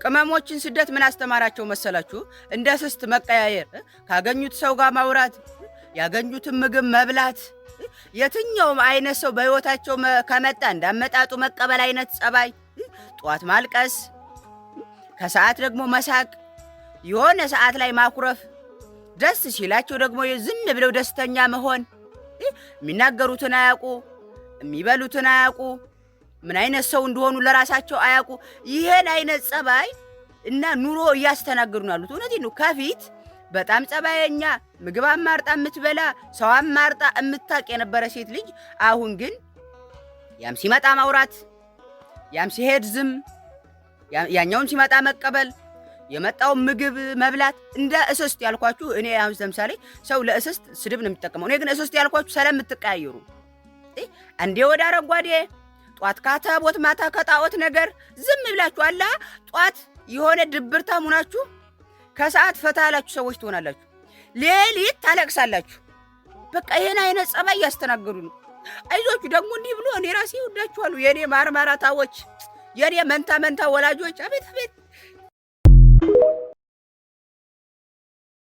ቅመሞችን ስደት ምን አስተማራቸው መሰላችሁ? እንደ እስስት መቀያየር፣ ካገኙት ሰው ጋር ማውራት፣ ያገኙትን ምግብ መብላት፣ የትኛውም አይነት ሰው በሕይወታቸው ከመጣ እንዳመጣጡ መቀበል አይነት ጸባይ፣ ጠዋት ማልቀስ፣ ከሰዓት ደግሞ መሳቅ፣ የሆነ ሰዓት ላይ ማኩረፍ፣ ደስ ሲላቸው ደግሞ ዝም ብለው ደስተኛ መሆን፣ የሚናገሩትን አያውቁ፣ የሚበሉትን አያውቁ፣ ምን አይነት ሰው እንደሆኑ ለራሳቸው አያውቁ። ይሄን አይነት ጸባይ እና ኑሮ እያስተናገዱ ነው ያሉት። እውነቴን ነው። ከፊት በጣም ጸባየኛ፣ ምግብ አማርጣ የምትበላ፣ ሰው አማርጣ የምታውቅ የነበረ ሴት ልጅ አሁን ግን ያም ሲመጣ ማውራት፣ ያም ሲሄድ ዝም፣ ያኛውም ሲመጣ መቀበል፣ የመጣውን ምግብ መብላት እንደ እስስት ያልኳችሁ። እኔ አሁን ለምሳሌ ሰው ለእስስት ስድብ ነው የሚጠቀመው። እኔ ግን እስስት ያልኳችሁ ስለምትቀያየሩ አንዴ ወደ አረንጓዴ፣ ጧት ካታቦት ማታ ከጣዖት ነገር ዝም ብላችሁ አላ ጧት የሆነ ድብርታም ሆናችሁ ከሰዓት ፈታ ያላችሁ ሰዎች ትሆናላችሁ። ሌሊት ታለቅሳላችሁ። በቃ ይሄን አይነት ጸባይ እያስተናገዱ ነው። አይዟችሁ ደግሞ እንዲህ ብሎ እኔ ራሴ እወዳችኋለሁ። የእኔ ማርማራታዎች፣ የእኔ መንታ መንታ ወላጆች፣ አቤት አቤት።